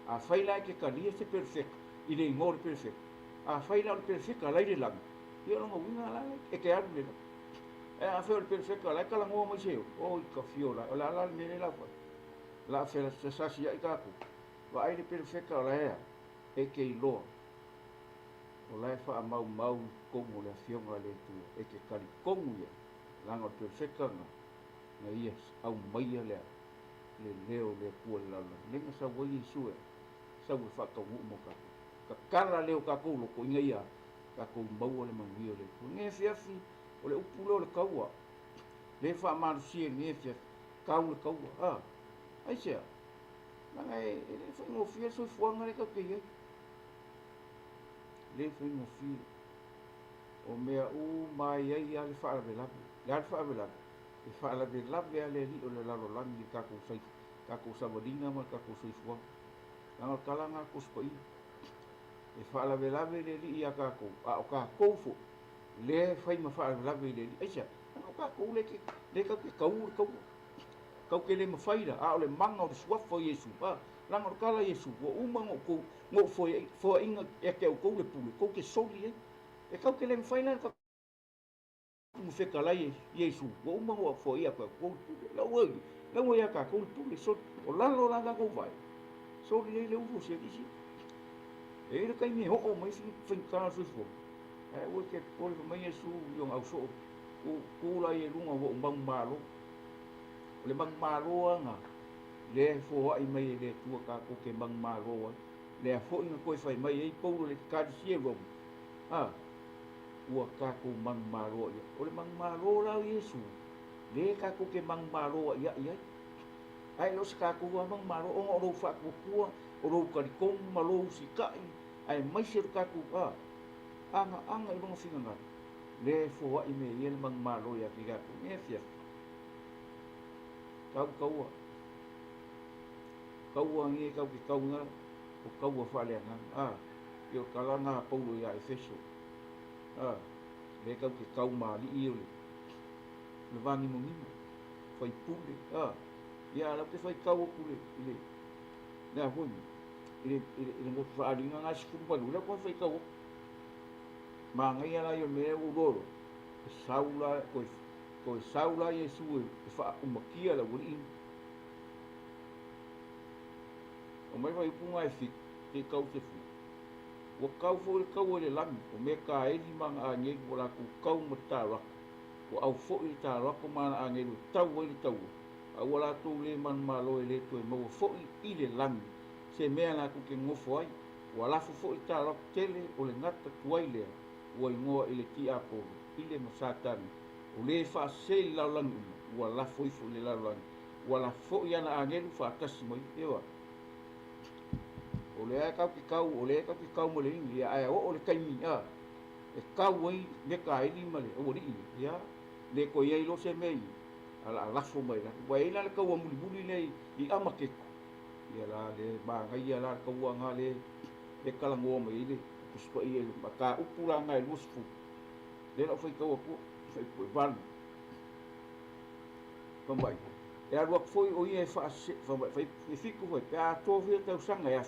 Afai la e te talia se perefeka, i le igoa o le perefeka, afai la o le perefeka la i le lagi, ia o lona uiga la e te alu i le lagi. Ae afai o le perefeka la e talanoa mai se o, oi ka fio la, o le a la le mea lea la fai? O le a felasasia'i tatou, vaai le perefeka o la e a, e te iloa, o la e faamaumau i totonu o le Afioga a le Atua, e te talitonu ia, leaga o le perefeka na, na ia aumaia le, le leo o le Atua i le lalolagi, lea na sau ai Iesu e sau e faataunuu mo tatou. Tatala lea o tatou loto ina ia tatou maua le manuia o le Atua. Lenei afiafi, o le upu lea o le taua, lea e faamalosia i lenei afiafi, tau le taua. A, aisea? Leaga e, e le faigofie le soifuaga lea tatou te i ai. Le faigofie. O mea uma e i ai lava le faalavelave. O le a le faalavelave? E faalavelave lava le alii o le lalolagi i le tatou tatou savaliga ma le tatou soifuaga. Leaga o le tala lena a Tusi Paia. E faalavelave le alii ia tatou, a o tatou foi lea e fai ma faalavelave i le alii. Aisea? Leaga o tatou lea ke, lea tatou te tau le taua. Tatou te le mafai la, a o le mana o le suafa o Iesu, a, leaga o le tala a Iesu, ua uma ona outou, ona ou foaiina ia te outou le pule, tou te soli ai. E tatou te le mafai la ona fetalai Iesu, ua uma ona foaia atu e outou le pule. La ua, la ua ia tatou le pule, soli. O lalo la tatou vae, soli ai le ulu o se alii. E i ai le taimi e oo mai faigata o le soifua, ae aua e te popole fai mai Iesu i ona ausoo, tu la ia i luga ua ou manumalo. O le manumalo lava na, lea e foai mai e le Atua tatou te manumalo ai. Lea foi na toe fai mai ai Paulo i le Ekalesia i Roma, a, ua tatou manumalo ai. O le manumalo la o Iesu, lea tatou te manumalo aiai ai. Ae le o se tatou lava manumalo, ona o lou faatuatua, o lou talitonu ma lou usitai, aemaise lo tatou, a, agaaga i lona finagalo, lea e foai mai ai ia le manumalo ia te i latou. Nei afiafi, tau taua. Taua nei tau te tau na o taua faaleagaga. A, ia o tala na a Paulo ia Efeso. A, lea tau te tau ma alii o le, le vānimonimo, faipule. A, ia a lau te faitau atu le, i le, le a foi i le, i le, i le motu faaaliga na e 18, lea koe faitau atu. Manaia la ia o le mea lea ua ou iloa, e sau la, toe sau la Iesu e faaumatia le aualii. Aumai fuaiupu na e 7 seia tau i le 10. Ua tau foi le taua i le lagi, o Mekaeli ma ana agelu ua latou tau ma le taulako. Ua au foi le taulako ma ana agelu e tau ai le taua, a ua latou le manumalo e le toe maua foi i le lagi se mea latou te nonofo ai. Ua lafo foi le taulako tele o le gata tuai lea ua igoa i le tiapolo, i le ma Satani, o le faasese i le lalolagi uma, ua lafo ifo i le lalolagi, ua lafo foi ana agelu faatasi ma ia. Eoa, o lea tatou te tau, o lea tatou te tau ma le igi, ia, ae oo le taimi a e tau ai Mekaeli ma le aualii, ia, le toe i ai loa se mea i a o le a lafo mai lalo. Ua i ai la le taua mulimuli lea i Amakeko, ia la le manaia la le taua na le e talanoa mai ai le Tusi Paia i le mataupu la na e 20, lea la ou faitau atu fuaiupu e 8. Fai mai, e alu atu foi o ia e faase, fai mai, e 7 foi, pe a atoa fia tausaga e 1000,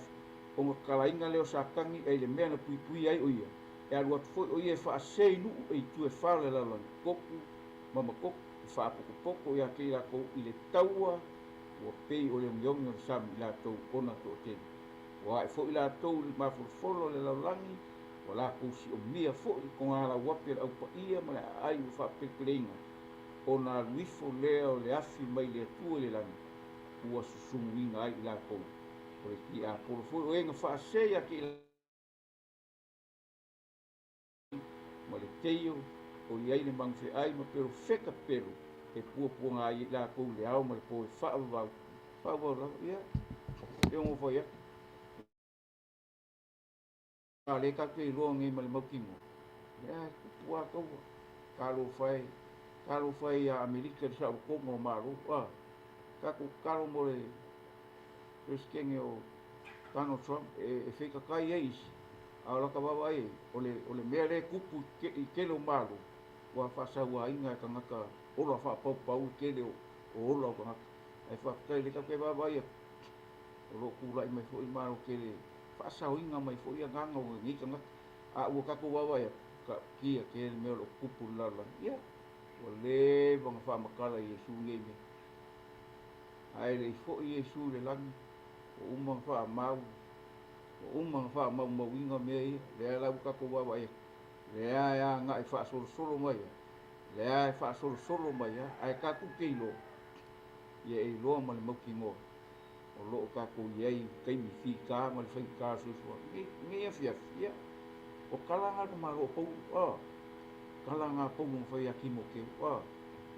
ona tatalaina lea o Satani e i le mea na puipuia ai o ia, e alu atu foi o ia e faasese i nuu e itu e fa o le lalolagi, Goku ma Magoku, e faapotopoto ia te i latou i le taua ua pei o le ogeoge o le sami i latou ona toatele. Ua ae foi latou i le mafolofolo o le lalolagi, ua latou siomia foi i togalauape o le aupaia ma le aai ua faapelepeleina, ona alu ifo lea o le afi mai le Atua i le lagi, ua susunuina ai i latou. O le tiapolo foi o e na faasese ia te i ma le teio o i ai le magufeai ma perofeta pepelo e puapuaga ai i latou i le ao ma le po e faavavau, faavavau lava. Ia, e ono fai atu. A lea tatou te iloa nei ma le mautinoa, lea e tupu lava taua. Talofa e, talofa e ia Amerika i le saolotoga o Malo. A, tatou tatalo mo le Peresetene o Donald Trump e feitatai ai isi, a o lata vaavaai ai, o le mea lea e tupu i tele o Malo, ua faasauaina e tagata ola faapaupau le tele o ola o tagata. Ae faafetai o lea tatou te vaavaai atu, o lo o tulai mai foi Malo tele e faasaoina mai foi agaga o lenei tagata. A ua tatou vaavaai atu, tautia tele le mea o lo o tupu i le lalolagi. Ia, ua leva ona faamatala e Iesu nei mea. Ae le i foi Iesu i le lagi, ua uma ona faamau, ua uma ona faamaumauina mea ia. Lea la ua tatou vaavaai atu, lea e agai faasolosolo mai lava, lea e faasolosolo mai lava, ae tatou te iloa, ia e iloa ma le mautinoa o lo o tatou i ai i taimi fita ma le faigata o le soifuaga. Lenei afiafi, ia, o tala na a le Malo o Paulo, a, tala na a Paulo na fai ia Timoteo, a,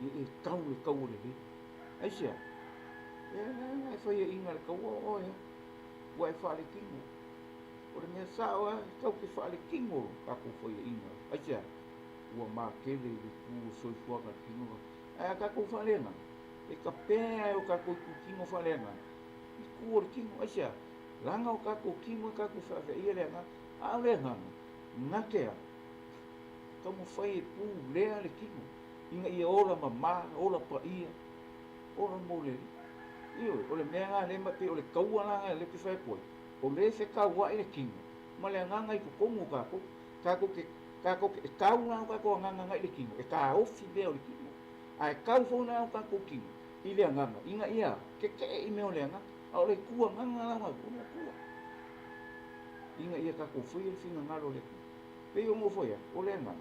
ia e tau le taua lelei. Aisea? E leaga e faiaina le taua o oe, ua e faaletino. O le mea sao lava, e tatou te faaletino lo tatou faiaina. Aisea? Ua matele i le tu o le soifuaga i le tino. Ae a tatou faaleagaga, e tapea e o tatou itutino faaleagaga i tu o le tino. Aisea? Leaga o tatou tino e tatou feafeaia le agaga. A o le agaga, na te a? Taumafai e pulea le tino ina ia ola mama, ola paia, ola mo le Alii. Ioe, o le mea lena lea e pei o le taua la lena lea ou te fai atu ai, o lea e fetauai le tino ma le agaga i totonu o tatou. Tatou te, tatou te, e tau la o tatou agaga agai i le tino, e taofi mea o le tino. Ae tau foi la o tatou tino i le agaga ina ia tetee i mea o le agaga. A o le itu agaga la o le Atua, ina ia tatou faia le finagalo o le Atua. Pei ona ou fai atu, o le agaga,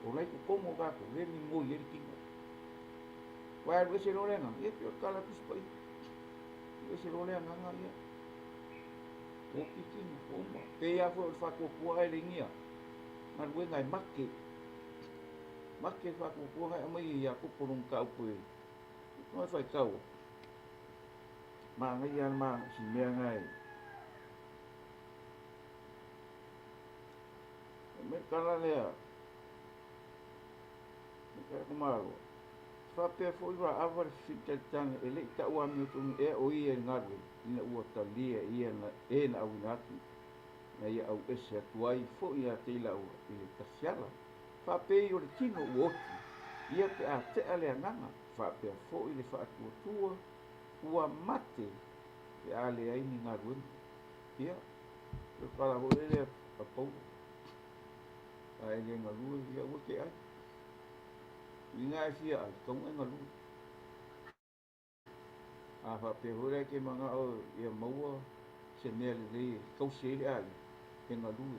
o la i totonu o tatou, lea e migoi ai le tino. Ua alu ese loa le agaga, ia pei o le tala a le Tusi Paia. Alu ese loa le agaga, ia, ua oti le tino, ua uma. Pei lava foi o le faatuatua ae le inia galuega e make. Make le faatuatua e aumai e Iakopo lona mataupu e e faitau atu. Manaia lava le si mea na e aumai le tala lea. Malo. Faapea foi Raava le fefilitaitana e le i tau amiotonu ea o ia i le galuega, ina ua talia e ia e na auina atu na ia auese atu ai foi ia te i laua i le tasiala. Faapei o le tino ua oti ia pe a tea le agaga, faapea foi le faatuatua ua mate pe a leai ni galuega. Ia, o le tala foi lea a Paulo. A e le galue, ia aua e te ai. Ina e fia ai, tatau ona e galue. A faapea foi la e te manao ia maua se mea lelei e tausi ai le aiga, e galue.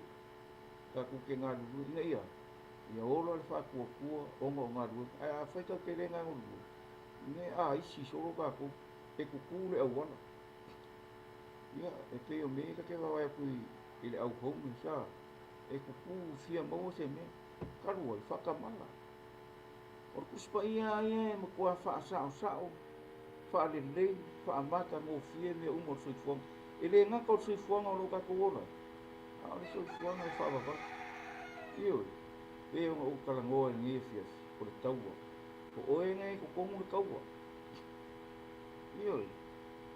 Tatou te galulue ina ia ia ola le faatuatua ona o galuega. Ae afai tatou te le galulue, ina ia aisi solo tatou, e tutu le auala. Ia, e pei o mea ia ta te vaavaai atu i le au homeless, a, e tutu fia maua se mea, talu ai, faatamala. O le Tusi Paia lava ia e matua faasaosao, faalelei, faamatagofie mea uma o le soifuaga. E le gata o le soifuaga o lo o tatou ola ai, a o le soifuaga e faavavau. Ioe, pei ona ou talanoa i lenei afiafi, o le taua. O oe na e i totonu le taua. Ioe,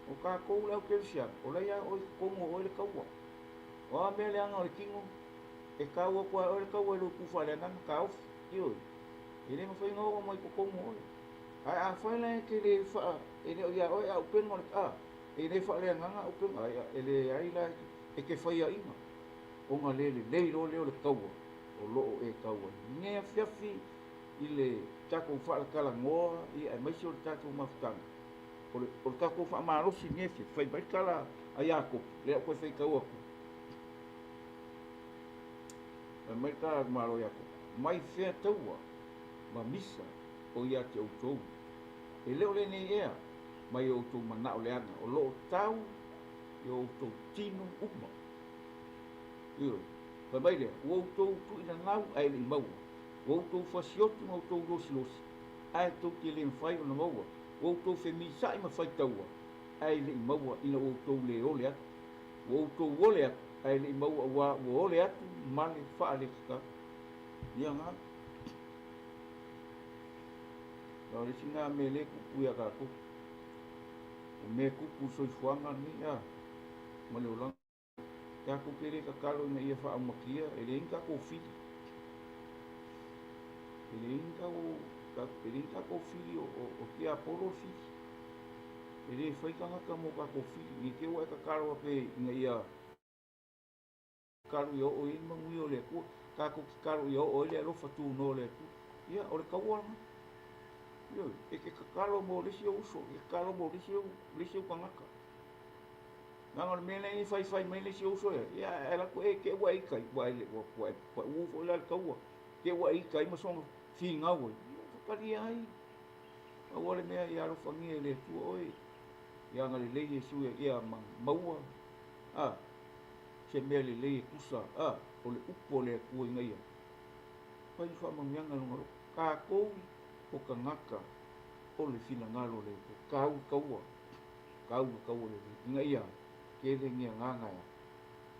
o tatou le au kerisiano, o la ia oe i totonu o oe le taua. O a mea leaga o le tino, e tau atu lava e oe le taua i lou tu faaleagaga, taofi. Ioe, e le mafai ona oo mai i totonu o oe. Ae afai la e te le faa, e le o ia oe auupega o le, a, e le faaleagaga auupega, a, e leai la e te faiaina, ona le lelei loa lea o le taua o lo o e tau ai. I lenei afiafi i le tatou faalatalanoa, ia, aemaise o le tatou mafutaga, o le, o le tatou faamalosi i lenei afiafi, fai mai le tala a Iakopo, lea o toe faitau atu. Fai mai le tala a le Malo Iakopo, mai fea taua ma misa o ia te outou? E le o lenei ea mai o outou manao leaga o lo o tau i o outou tino uma. Ioe. Fai mai lea, ua outou tuuinanau ae le i maua, ua outou fasiotu ma outou losilosi ae tou te le mafai ona maua, ua outou femisa'i ma faitaua ae le i maua ina ua outou le ole atu. Ua outou ole atu, ae le i maua auā ua ole atu ma le faaletata. Ia na. O le isi na mea lea e tupu ia tatou. O mea e tupu i le soifuaga lenei a, ma le olaga. Tatou te le tatalo ina ia faaumatia, e leai ni tatou fili. E leai ni tatou, e leai ni tatou fili o, o, o tiapolo le fili. E le fai tagata mo tatou fili. Ne i te i ua e tatalo atu ina ia tatalo ia oo i ai le manuia o le Atua. Tatou tatalo ia oo ai le alofa tunoa o le Atua. Ia, o le taua lena. Ioe, e te tatalo mo le isi ou uso, e te tatalo mo le isi ou, le isi ou tagata. Leaga o le mea lea e faifai mai le isi ou uso ia, ia ae alu atu e te ua e ita ai, ua e, ua, ua e pau foi la le taua. Te ua e ita ai ma soona finau ai, ia faitalia ai. Pau lava le mea ia alofagia e le Atua oe, ia agalelei Iesu ia, ia maua a, se mea lelei e tusa a, o le upu a le Atua ina ia fai ni faamanuiaga i lona loto. Tatou o tagata o le finagalo o le Atua, tau le taua, tau le taua lelei, ina ia tele ni agaga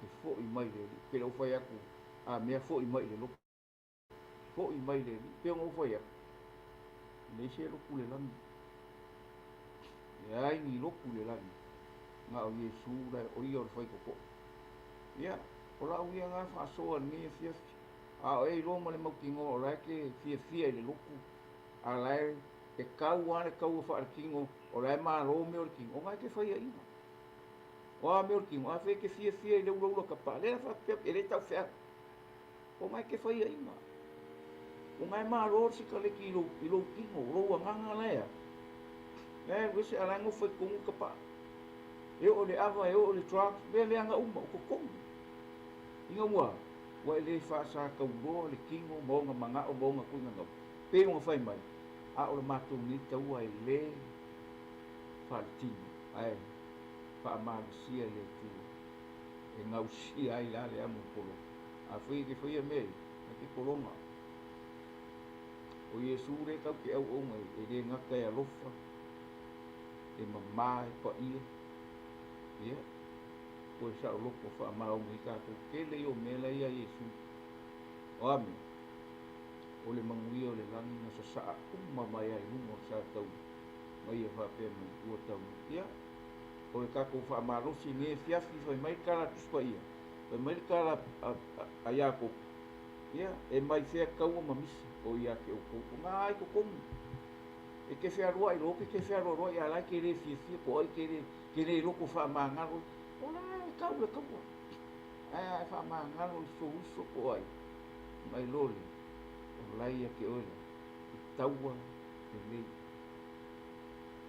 e foi mai le Alii. Pe le o fai atu a mea foi mai i le loto. Foi mai le Alii. Pei ona ou fai atu, e leai se lotu i le lagi. E leai ni lotu i le lagi. Na o Iesu la o ia o le faitotoa. Ia, o lau ia na faasoa i lenei afiafi. A o e iloa ma le mautinoa o la e te fiafia i le lotu, a la e e tau lava le taua faaletino, o la e malo mea o le tino, ona e te faiaina. O a mea o le tino, afai e te fiafia i le ulaula tapaa, lea la faapea, e le taufeau. Ona e te faiaina. Ona e malo le sikaleki i lou, i lou tino, o lou agaga la e a. La e alu ese a la e nofo i totonu le tapaa. E oo i le ava, e oo i le drugs, mea leaga uma, o totonu. Ina ua, ua e le faasatauloa le tino ma ona manao ma ona tuiga gau. Pei ona fai mai, a o le matou nei taua e le faaletino, ae faamalosia e le Atua e gausia ai la le amo pologa. Afai e te faia mea ia, e te pologa. O Iesu lea tatou te auauna ai, e le gata e alofa, e mama, e paia, ia, toe saoloto faamaoni ai tatou. Tele ia o mea la e ia Iesu. O a mea? O le manuia o le lagi na sasaa uma mai lava i luga o le sa taua, ma ia faapea mai, ua taunuu. Ia, o le tatou faamalosi i lenei afiafi, fai mai le tala a Tusi Paia, Fai mai le tala a Iakopo, Ia, e mai fea taua ma misa o ia te outou, o na ai totonu. E te fealuai loa, ke te fealoaloai a la e te le fiafia, po o ai te le, te le loto faamagalo ai. O la e tau le taua. Ae a e faamagalo i sou uso po o ai, Ona iloa lea, o la e ia te oe lava e taua lelei.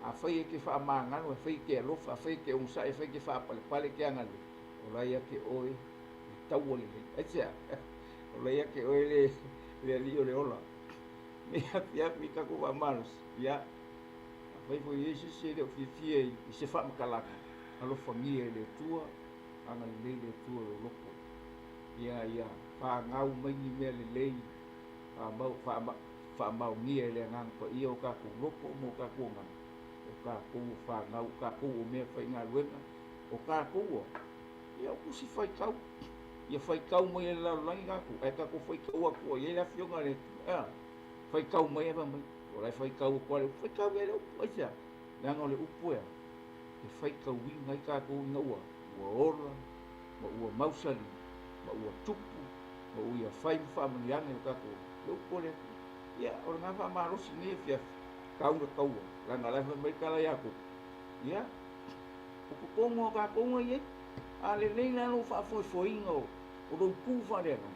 Afai e te faamagalo, afai e te alofa, afai e te onosai, afai e te faapalepale, e te agalelei, o la e ia te oe le taua lelei. Aisea? O la e ia te oe le, le alii o le ola. Nei afiafi i tatou faamalosi, ia, afai foi e i ai se isi e le o fiafia i se faamatalaga, alofagia e le Atua, agalelei le Atua i lou loto. Ia, ia fanau mai ni mea lelei, faamau, faama, faamaonia e le Agaga Paia o tatou loto ma o tatou agaga, o tatou o fanau, o tatou o mea faigaluega, o tatou a, ia o tusi faitau, ia faitau mai e le lalolagi tatou, ae tatou faitau atu i ai le Afioga a le Atua, ea, faitau mai ae fai mai, o la e faitau atu lava le upu, faitau ia le upu, aisea? Leaga o le upu e a? E faitauina ai tatou ina ua, ua ola, ma ua mausali, ma ua tupu, ma ua ia fai ma faamanuiaga i o tatou ola, le upu a le Atua. Ia, o lena faamalosi lenei afiafi, tau na taua, leaga o la e fai mai le tala ia Iakopo, ia, o totonu o tatou na i ai. A lelei la lou faafoefoeina o lou tu faaleagaga,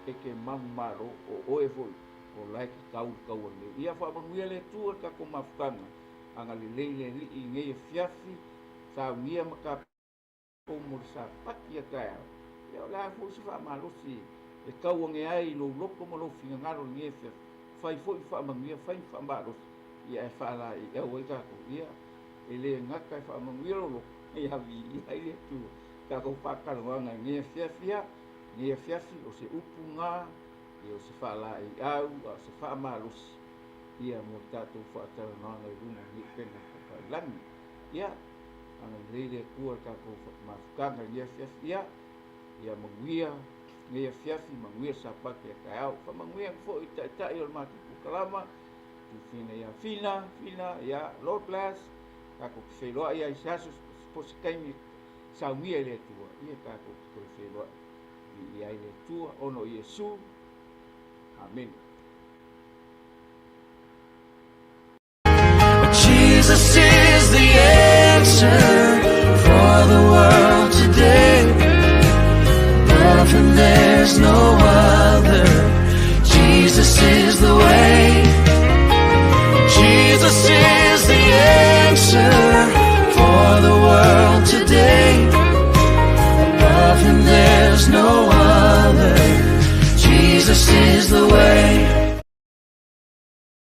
e te manumalo, o oe foi o la e te tau le taua lelei. Ia faamanuia le Atua i le tatou mafutaga, agalelei le Alii i lenei afiafi, saunia ma tatou mo le Sapati a taeao. Ia o le a foi se faamalosi e tau ane ai i lou loto ma lou finagalo i lenei afiafi, fai foi ma faamanuia, fai ma faamalosi, ia ae faalaeiau ai tatou. Ia, e le gata e faamanuia lou loto, ia viia ai le Atua. Tatou faatalanoaga i lenei afiafi, ia, lenei afiafi, o se upu na, ia o se faalaeiau, a o se faamalosi, ia mo le tatou faatalanoaga i luga o lenei upega tafailagi. Ia, agalelei le Atua i le tatou mafutaga i lenei afiafi. Ia, ia manuia lenei afiafi, manuia le Sapati a taeao. Faamanuia atu foi i le Taitai o le matou polokalama, Fina ia Fina, Fina, ia, Lord bless, tatou te feiloai ai i se aso, po o se taimi saunia e le Atua, ia tatou te toe feiloai. Viia ai le Atua, ona o Iesu. Amene. Jesus is the answer for the world today. Above him there's no other. Jesus is the way. Jesus is the answer for the world today. Above him there's no other. Jesus is